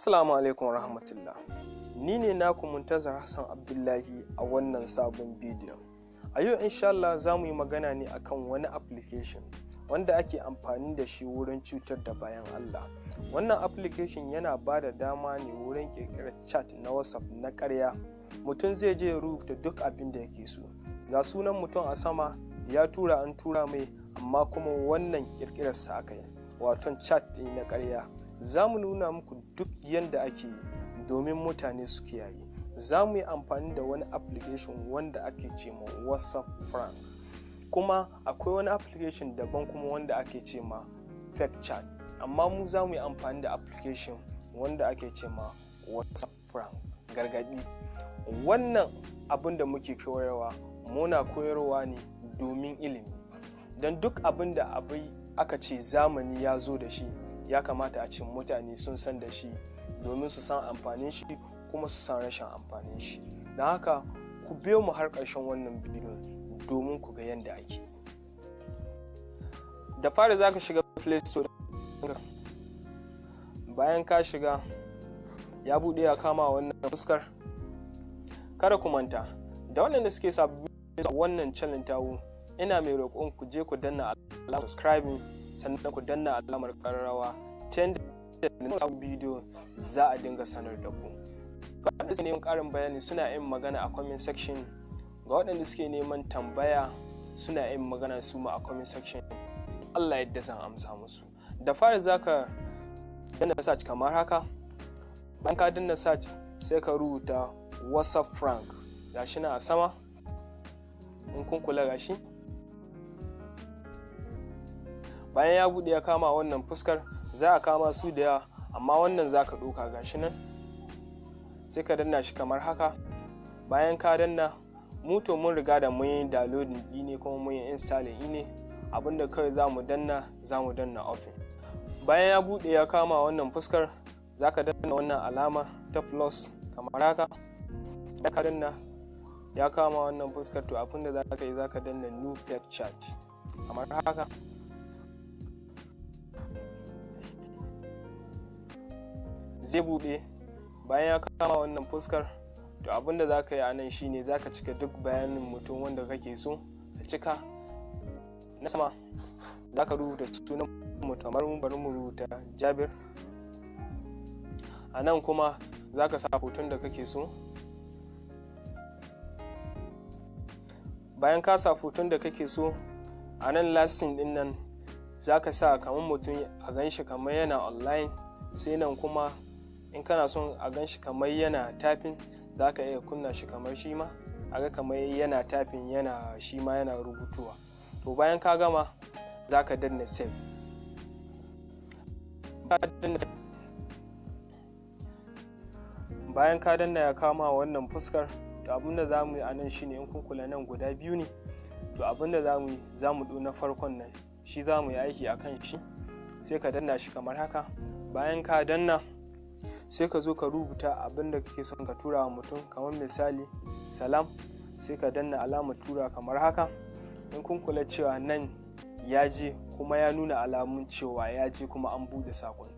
Assalamu alaikum rahmatullah. Ni ne naku Muntazar Hassan Abdullahi a wannan sabon bidiyon. A yau insha Allah za mu yi magana ne akan wani application wanda ake amfani da shi wurin cutar da bayan Allah. Wannan application yana ba da dama ne wurin ƙirƙirar chat na WhatsApp na ƙarya. Mutum zai je ya rubuta duk abin da yake so. Ga sunan mutum a sama ya tura, an tura mai, amma kuma wannan ƙirƙirar sa aka yi, waton chat ne na ƙarya. Za mu nuna muku duk yadda ake yi domin mutane su kiyaye. Za mu yi amfani da wani application wanda ake ce ma WhatsApp Prank. Kuma akwai wani application daban kuma wanda ake ce ma Fake Chat. Amma mu za mu yi amfani da application wanda ake ce ma WhatsApp Prank. Gargaɗi: wannan abin da muke koyarwa, muna koyarwa ne domin ilimi. Don duk abin da aka ce zamani ya zo da shi, ya kamata a ce mutane sun san da shi domin su san amfanin shi kuma su san rashin amfanin shi. Don haka ku biyo mu har ƙarshen wannan bidiyon domin ku ga yadda ake. Da fari za ka shiga Play Store. Bayan ka shiga, ya buɗe ya kama wannan fuskar. Kada ku manta, da waɗanda suke sabbin wannan channel tawo, ina mai roƙon ku je ku danna alamar subscribing, sannan ku danna alamar ƙararrawa ta yadda sabon bidiyo za a dinga sanar da ku. Ga waɗanda suke neman ƙarin bayani, suna yin magana a comment section. Ga waɗanda suke neman tambaya, suna yin magana su ma a comment section. Allah yadda zan amsa musu. Da fari za ka danna search kamar haka. Bayan ka danna search, sai ka rubuta WhatsApp Prank. Gashi nan a sama, in kun kula, gashi. Bayan ya buɗe ya kama wannan fuskar, za a kama su da yawa, amma wannan za ka ɗauka, gashi nan, sai ka danna shi kamar haka. Bayan ka danna, mu to mun riga da mun yi downloading ɗi ne kuma mun yi installing ɗi ne. Abinda kawai za mu danna, za mu danna open. Bayan ya buɗe ya kama wannan fuskar, za ka danna wannan alama ta plus kamar haka. Bayan ka danna, ya kama wannan fuskar, to abinda za ka yi, za ka danna new fake chat kamar haka. Zai buɗe. Bayan ya kama wannan fuskar, to abinda za ka yi a nan shine za ka cika duk bayanin mutum wanda kake so ka cika. Na sama za ka rubuta sunan mutum, kamar mu bari mu rubuta Jabir. A nan kuma za ka sa hoton da kake so. Bayan ka sa hoton da kake so, a nan last scene din nan za ka sa kamar mutum a ganshi kamar yana online. Sai nan kuma in kana son a ganshi kamar yana typing, za ka iya kunna shi kamar shi ma a ga kamar yana typing, yana shi ma yana rubutuwa. To bayan ka gama, za ka danna save. Bayan ka danna, ya kama wannan fuskar, to abinda za mu yi a nan shine, in kun kula, nan guda biyu ne. To abinda za mu yi, za mu ɗau na farkon nan, shi za mu yi aiki a kan shi. Sai ka danna shi kamar haka. Bayan ka danna, sai ka zo ka rubuta abinda kake son ka tura wa mutum, kamar misali salam. Sai ka danna alamar tura kamar haka. In kun kula cewa nan ya je, kuma ya nuna alamun cewa ya je kuma an buɗe saƙon.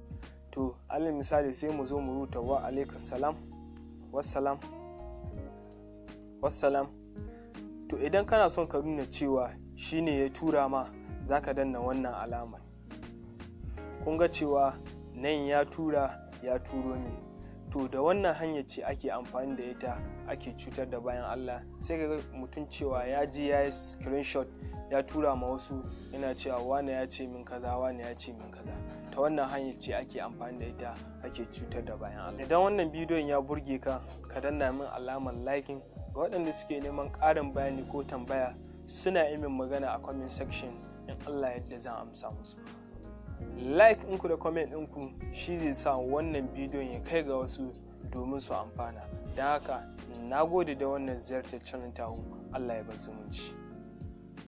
To alal misali, sai mu zo mu rubuta wa alaikas salam, wassalam, wassalam. To idan kana son ka nuna cewa shine ya tura ma, za ka danna wannan alamar. Kun ga cewa nan ya tura, ya turo min. To da wannan hanyar ce ake amfani da ita ake cutar da bayan Allah. Sai ka ga mutum cewa ya je ya yi screenshot ya tura ma wasu, yana cewa wane ya ce min kaza, wane ya ce min kaza. Ta wannan hanyar ce ake amfani da ita ake cutar da bayan Allah. Idan wannan bidiyon ya burge ka, ka danna min alamar liking. Ga waɗanda suke neman ƙarin bayani ko tambaya, suna yi min magana a comment section. In Allah yadda zan amsa musu. Like ɗinku da comment ɗinku shi zai sa wannan bidiyon ya kai ga wasu domin su amfana. Don haka na gode da wannan ziyartar channel tamu. Allah ya bar zumunci.